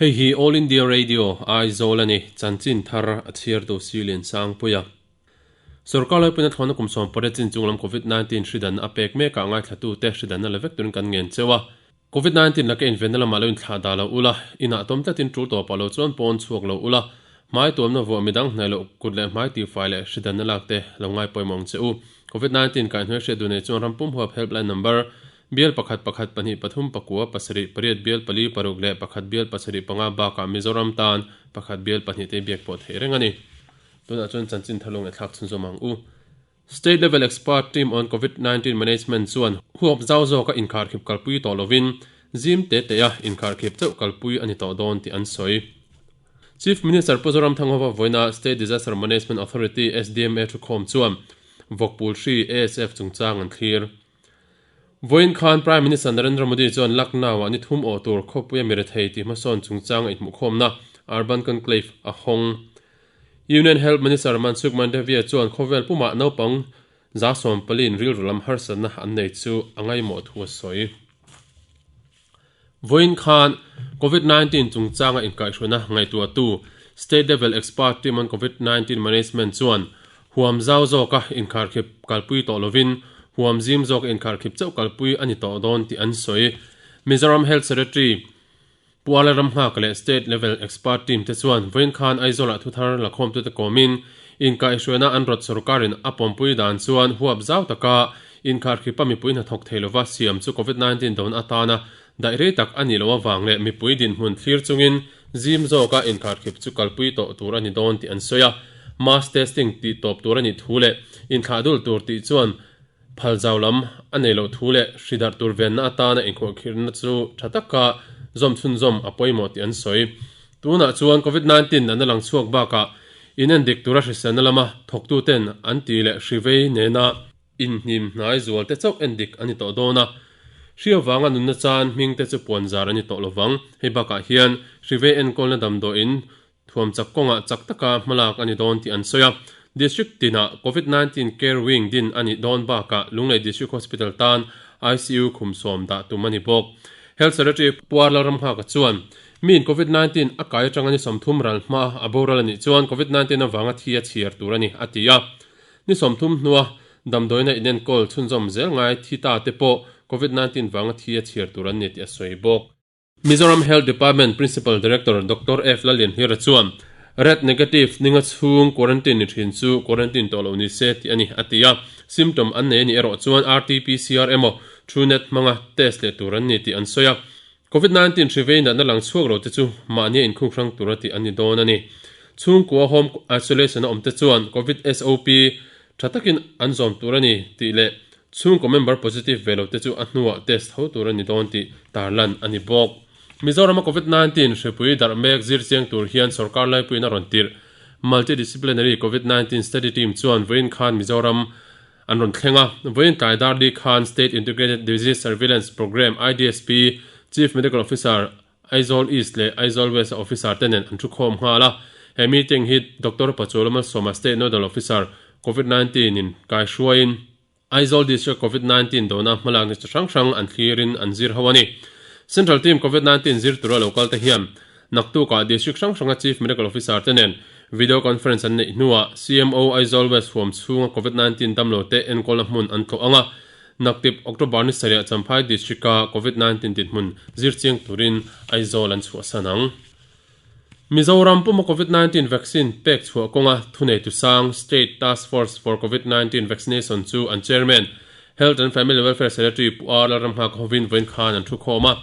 Hei hi All India Radio, Aizawl a ni, chanchin thar a chhiartu Silian Sangpuia. Sorkar Laipui thlawhna kum 18 chin chunglam Covid 19 hri danna a pek mekah ngaithlatute hri danna la vek turin kan ngen cheu a. Covid 19 laka invenna lamah lo inthlah dah lo ula, inah tawm tlatin tul tawpah lo chuan pawn chhuak lo ula, hmai tuamna vuah midang hnaih loh kut leh hmai tihfai leh hri danna lak te lo ngai pawimawh ang che u. Covid 19 kaihhnuai hriat duh nei chuan ram pum huap helpline number bial pakhat pakhat pahnih pathum pakua pasarih pariat bial pali paruk leh pakhat bial pasarih panga bakah Mizoram tan pakhat bial pahnih te biak pawh theih reng a ni. Tunah chuan chanchin thar lung thlak chhunzawm ang u. State Level Expert Team on Covid 19 Management chuan huap zau zawka inkharkhip kalpui tawh lovin zim te te-a inkharkhip chauh kalpui a ni tawh dawn tih an sawi. Chief Minister Pu Zoramthangova vawiina State Disaster Management Authority, SDMA, thukhawm chuan vawkpul hri ASF chungchang an thlir. Vawiin khan Prime Minister Narendra Modi chuan Lucknow-ah ni thum awh tur khawpuia mirethei tih hmasawn chungchanga inhmuhkhawmna Urban Conclave a hawng. Union Health Minister Mansukh Mandaviya chuan khawvel pumah naupang 70% rilru lam harsatna an nei chu a ngaimawh thu a sawi. Vawiin khan Covid 19 chungchanga inkaihhruaina ngaihtuahtu State Level Expert Team on Covid 19 Management chuan huam zau zawka inkharkhip kalpui tawh lovin huam zim zawka inkharkhip chauh kalpui a ni tawh dawn tih an sawi. Mizoram Health Secretary Pu Ala Ramnghaka leh State Level Expert Team te chuan vawiin khan Aizawlah thuthar lakhawmtute kawmin inkaihhruaina an rawt sawrkarin a pawmpui dan chuan huap zau taka inkharkhipa mipui hnathawk thei lova siam chu Covid 19 dawn atana daih rei tak a nih loh avang leh mipui dinhmun thlir chungin zim zawka inkharkhip chu kalpui tawh tur a ni dawn tih an sawi a. Mass testing tih tawp tur a nih thu leh inthlahdul tur tih chuan Phal zau lam a nei loh thu leh hri darh tur venna atana inkhawhkhirhna chu tha taka zawm chhunzawm a pawimawh tih an sawi. Tunah chuan Covid 19 natna lang chhuak bakah inendik tura hriselna lama thawktuten an ti leh hri vei nena inhnim hnai zual te chauh endik a ni tawh dawn a. Hri avanga nunna chan hming te chu puan zar a ni tawh lovang. Hei bakah hian hri vei enkawlna damdawiin Thuam chak kawngah chak taka hmalak a ni dawn tih an sawi a. District tinah Covid 19 Care Wing din a nih dawn bakah Lunglei District Hospital tan ICU khum sawm dah tum a ni bawk. Health Secretary Pu R Lalramnghaka chuan, Miin Covid 19 a kai atanga ni 30 ral hma a boral a nih chuan Covid 19 avanga thi a chhiar tur a ni, a ti a. Ni 30 hnua damdawiina inenkawl chhunzawm zel ngai thi ta te pawh Covid 19 vanga thi a chhiar tur an ni tih a sawi bawk. Mizoram Health Department Principal Director Doctor F Lallianhlira chuan Red Negative ninga chhung quarantine ni thin chu quarantine tawh loh ni se tih a ni, a ti a. Symptom an nei a nih erawh chuan RT-PCR emaw TrueNat hmanga test leh tur an ni tih an sawi a. Covid 19 hri vei natna lang chhuak lo te chu mahnia inkhung hrang tura tih an ni dawn a ni. Chhungkua home isolation a awm te chuan Covid SOP tha takin an zawm tur a ni tih leh Chhungkaw member positive ve lo te chu a hnuah test tho tur a ni dawn tih tarlan a ni bawk. Mizorama Covid 19 hripui darh mek zir chiang tur hian sorkar laipuiin a rawn tirh. Multidisciplinary Covid 19 Study Team chuan vawiin khan Mizoram an rawn thleng a. Vawiin tlai dar li khan State Integrated Disease Surveillance Programme, IDSP, Chief Medical Officer, Aizawl East leh Aizawl West a officer te nen an thukhawm nghal a. He meeting hi Doctor Pachualama Sawma State Nodal Officer, Covid 19 in kaihruaiin Aizawl District Covid 19 dona hmalakna chi hrang hrang an thlirin an zir ho a ni. Central Team Covid 19 zir tura lo kal te hian naktukah District hrang hranga Chief Medical Officer te nen Video Conference an neih hnuah CMO Aizawl West huam chhunga Covid 19 damlo te enkawlna hmun an tlawh ang a. Naktip October ni sarih ah Champhai District a Covid 19 dinhmun zir chiang turin Aizawl an chhuahsan ang. Mizoram puma Covid 19 vaccine pek chhuah kawnga thuneitu sang State Task Force for Covid 19 Vaccination chu an Chairman, Health and Family Welfare Secretary Pu R Lalramnghaka hovin vawiin khan an thukhawm a.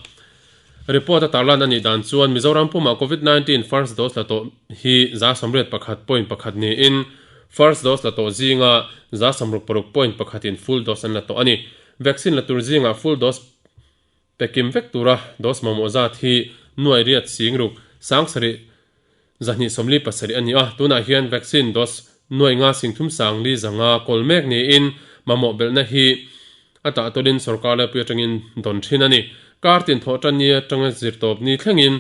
Report a tarlan a nih dan chuan Mizoram pumah Covid 19 first dose la tawh hi 91.1 niin first dose la tawh zinga 66.1 in full dose an la tawh a ni. Vaccine la tur zingah full dose pe kim vek tura dose mamawh zat hi nuai riat sing ruk sangsarih 247 a ni a, tunah hian vaccine dose nuai nga sing thum sang li zanga kawl mek niin mamawh belhna hi a tahtawlin sorkar laipui atangin dawn thin a ni. Kar tin thawh tan ni atanga zirtawp ni thlengin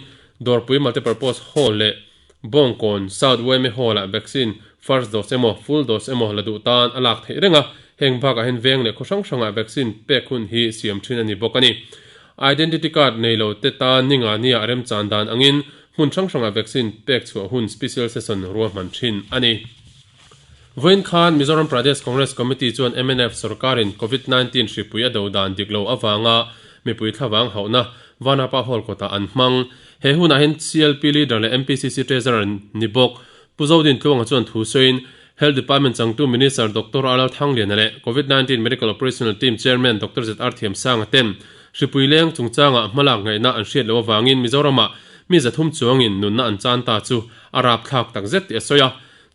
Dawrpui Multipurpose Hall leh Bawngkawn South YMA Hall-ah vaccine first dose emaw full dose emaw la duh tan a lak theih reng a, heng bakah hian veng leh khaw hrang hrangah vaccine pek hun hi siam thin a ni bawk a ni. Identity card nei lo te tan ni nga nia remchan dan angin. hmun hrang hrangah vaccine pek chhuah hun special session ruahman thin a ni. Vawiin khan Mizoram Pradesh Congress Committee chuan mnf sorkarin Covid 19 hripui a do dan dik lo avanga mipui thlavang hauhna Vanapa Hall kawtah an hmang. He hunah hian CLP Leader leh MPCC Treasurer ni bawk Pu Zodin Tluanga chuan thu sawiin Health Department changtu Minister Doctor Alal Thangliana leh Covid 19 Medical Operational Team Chairman Doctor ZR Thiamsanga ten hripui leng chungchangah hmalak ngaihna an hriat loh avangin Mizoramah mi zathum chuangin nunna an chan ta chu a rapthlak takzet tih a sawi a.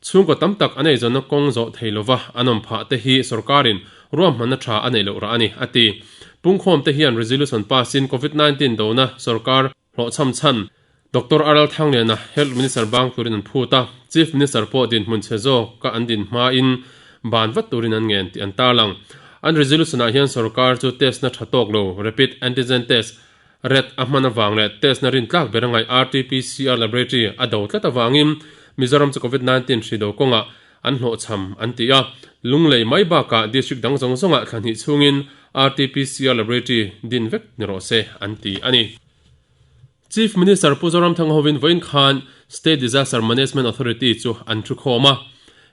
Chhungkaw tam tak an eizawnna kawng zawh thei lova an awm phah te hi sorkarin ruahmanna tha a neih loh rah a ni, a ti. Pungkhawm te hian resolution pass in Covid 19 dona sorkar hlawhchham chhan Doctor RL Thangliana Health Minister bang turin an phut a, Chief Minister pawh dinhmun chhe zawka an din hmain ban vat turin an ngen tih an tarlang. An resolution ah hian sorkar chu test na tha tawk lo, rapid antigen test, Red a hman avang leh test na rintlak ber a ngaih RT-PCR laboratory a do tlat avangin Mizoram chu Covid 19 hri do kawngah an hlawhchham an ti a. Lunglei mai bakah district dang zawng zawngah thla hnih chhungin RT-PCR laboratory din vek ni rawh se an ti a ni. Chief Minister Pu Zoramthanga hovin vawiin khan State Disaster Management Authority chu an thu khawm a.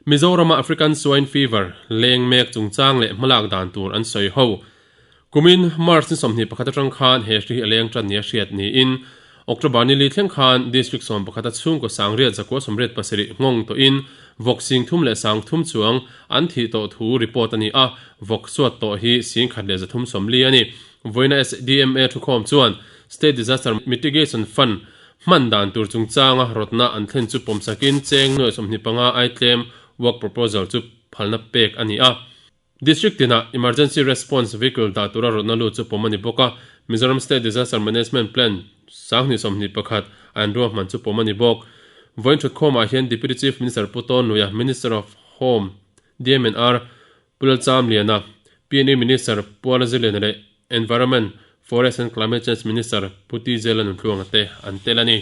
Mizorama African Swine Fever leng mek chungchang leh hmalak dan tur an sawi ho. Kumin March ni 21 atang khan he hri hi a leng tan nia hriat niin October ni li thleng khan District 11 a chhungkaw sangriat zakua sawmriat pasarih nghawng tawhin vawk sing thum leh sang thum chuang an thih tawh thu report a ni a, vawk suat tawh hi sing khat leh zathum sawmli a ni. Vawiina SDMA thukhawm chuan State Disaster Mitigation Fund hman dan tur chungchanga rawtna an thlen chu pawmsakin cheng nuai 25 aitlem work proposal chu phalna pek a ni a. District tinah Emergency Response Vehicle dah tura rawtna lut chu pawm a ni bawk a, Mizoram State Disaster Management Plan sanghnih 21 a inruahman chu pawm a ni bawk. Vawiin thutkhawmah hian Deputy Chief Minister Pu Tawn Luia, Minister of Home DMNR Pu Lalcham Liana, PNE Minister Pu Ala Zirliana leh Environment, Forest and Climate Change Minister Pu TJ Lalnuntluanga te an tel a ni.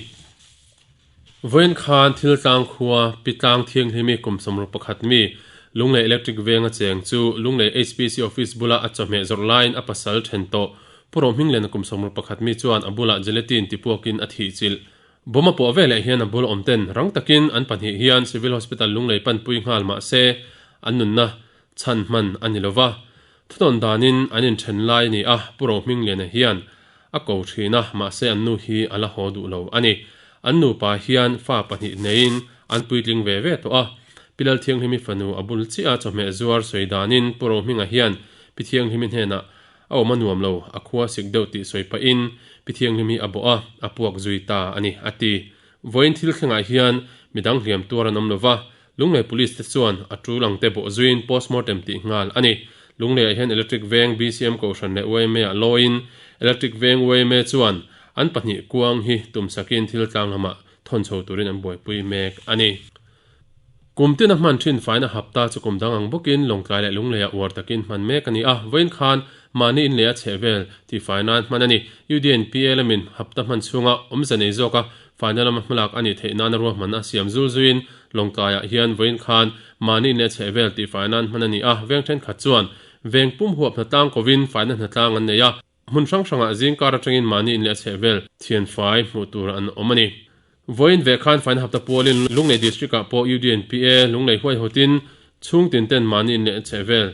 Vawiin khan Thiltlang khua Pi Tlang Thianghlimi kum 61 mi Lunglei Electric venga cheng chu Lunglei HPC Office bula a chawhmeh zawrh laiin a pasal then tawh. Pu Rohmingliana kum 61 mi chuan a bulah gelatin ti puakin a thih chilh. Bawm a puah veleh hian a bul awm ten rang takin an pahnih hian Civil Hospital Lunglei panpui nghal mah se an nunna chhan hman a ni lova. Thunawn danin an inthen lai a ni a, Pu Rohmingliana hian a ko thin a, mahse an nu hi a la haw duh lo a ni. An nupa hian fa pahnih neiin an puitling ve ve tawh a. Pi Lalthianghlimi fanu a bul chiah a chawhmeh zuar sawi danin Pu Rohminga hian Pi Thianghlimi hnenah a awm a nuam lo, a khua sik deuh tih sawi pahin Pi Thianghlimi a bawh a, a puak zui ta a ni, a ti. Vawiin thil thlengah hian midang hliam tuar an awm lo va, Lunglei Police te chuan a tul ang te bawh zuiin postmortem tih nghal a ni. Lungleiah hian Electric Veng BCM Kohhran leh YMA ah lawiin Electric Veng YMA chuan an pahnih kuang hi tumsakin thil tlang lamah thawn chho turin an buaipui mek a ni. Kum tina hman thin faina hapta chu kum dang ang bawkin Lawngtlai leh Lungleiah uar takin hman mek a ni a, vawiin khan mahni inlei a chheh vel tihfai nan hman a ni. UDNPA lamin hapta hman chhunga awmze nei zawka Faina lama hmalak a nih theih nana ruahman a siam zul zuiin Lawngtlaiah hian vawiin khan mahni in leh chhehvel tihfai nan hman a ni a, veng thenkhat chuan veng pum huap hnatlang kovin faina hnatlang an nei a, hmun hrang hrangah zingkar atangin mahni in leh chhehvel thianfai hmuh tur an awm a ni. Vawiin ve khan faina hapta pualin Lunglei District-ah pawh UDNPA Lunglei huaihawtin chhungtin ten mahni in leh chhehvel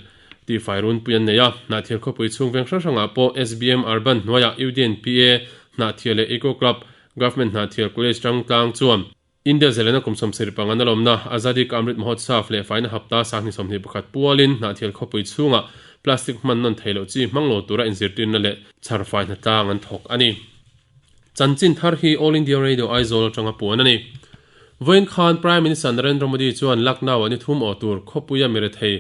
tihfai runpui an nei a, Hnahthial khawpui chhung veng hrang hrangah pawh SBM Urban hnuaiah UDNPA Hnahthial leh Eco Club Government Hnahthial College tangtlang chuan India zalena kum 70 pangan a lawmna Azadi Ka Amrit Mahotsav leh faina hapta sangni 21 pualin Hnahthial khawpui chhungah plastic hman nawn theih loh chi hmang lo tura inzirtirna leh chhar fai hnatlang an thawk a ni. Chanchin thar hi All India Radio Aizawl atanga puan a ni. Vawiin khan Prime Minister Narendra Modi chuan Lucknow-ah ni thum aw tur khawpuia mirethei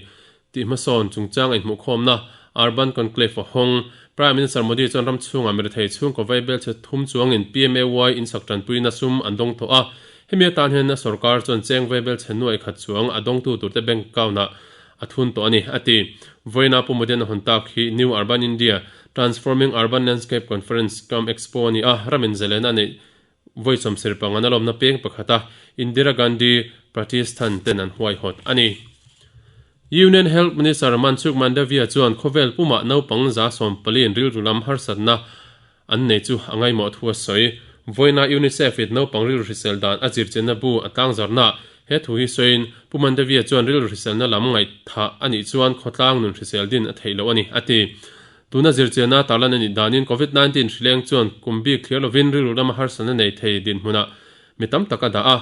Tih hmasawn chungchang a inhmuhkhawmna Urban Conclave a hawng. Prime Minister Modi chuan ram chhungah mirethei chhungkaw vaibel chhe thum chuangin PMAY insak tanpuina sum an dawng tawh a. Hemi atan hian a sorkar chuan cheng vaibel chhe nuai khat chuang a dawngtu turte bank account-ah a thun tawh a ni, a ti. Vawiina Pu Modi-a'n a hawn tak hi New Urban India, Transforming Urban Landscape Conference cum Expo a ni a, ramin zalena a neih vawi sawmsarih pangan a lawmna peng pakhata Indira Gandhi Pratishthan ten an huaihawt a ni. Union Health Minister Mansukh Mandaviya chuan khawvel pumah naupang 140 in rilru lam harsatna an nei chu a ngaimawh thu a sawi. Vawiina UNICEF in naupang rilru hrisel dan a zirchianna bu a tlangzarhna he thu hi sawiin Pu Mandavia chuan rilru hriselna lam ngaihthah a nih chuan khawtlang nun hrisel din a theih loh a ni, a ti. Tuna zirchianna tarlan a nih danin Covid 19 hrileng chuan kum bik thlir lovin rilru lama harsatna nei thei dinhmunah mi tam tak a dah a.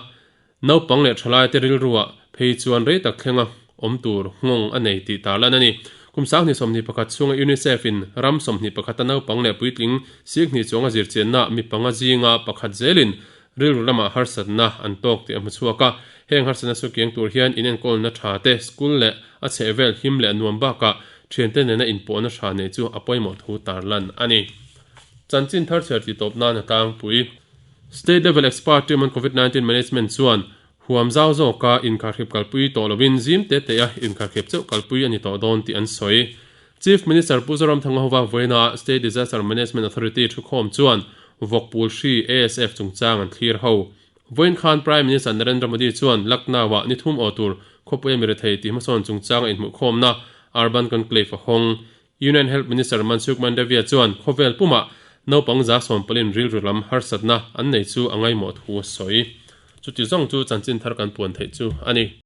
Naupang leh thalaite rilruah phei chuan rei tak thlenga awm tur nghawng a nei tih tarlan a ni. Kum 2021 chhunga UNICEF in ram 21 a naupang leh puitling 20,000 chuanga zirchianna mi panga zinga pakhat zelin rilru lamah harsatna an tawk tih a hmu chhuak a. Heng harsatna chu kiang tur hian inenkawlna tha te, school leh a chhehvel him leh nuam bakah thiante nena inpawhna tha nei chu a pawimawh thu tarlan a ni. Chanchin thar chhiar tih tawp nan a tlangpui. State Level Expert Team on Covid 19 Management chuan huam zau zawka inkharkhip kalpui tawh lovin zim te te-a inkharkhip chauh kalpui a ni tawh dawn tih an sawi. Chief Minister Pu Zoramthanga hova vawiina State Disaster Management Authority thukhawm chuan vawkpul hri ASF chungchang an thlir ho. Vawiin khan Prime Minister Narendra Modi chuan Lucknow-ah ni thum aw tur khawpui a mirethei tih hmasawn chungchanga inhmuhkhawmna Urban Conclave a hawng. Union Health Minister Mansukh Mandaviya chuan khawvel pumah naupang 70% rilru lam harsatna an nei chu a ngaimawh thu a sawi. Chuti zawng chu chanchin thar kan puan theih chu a ni.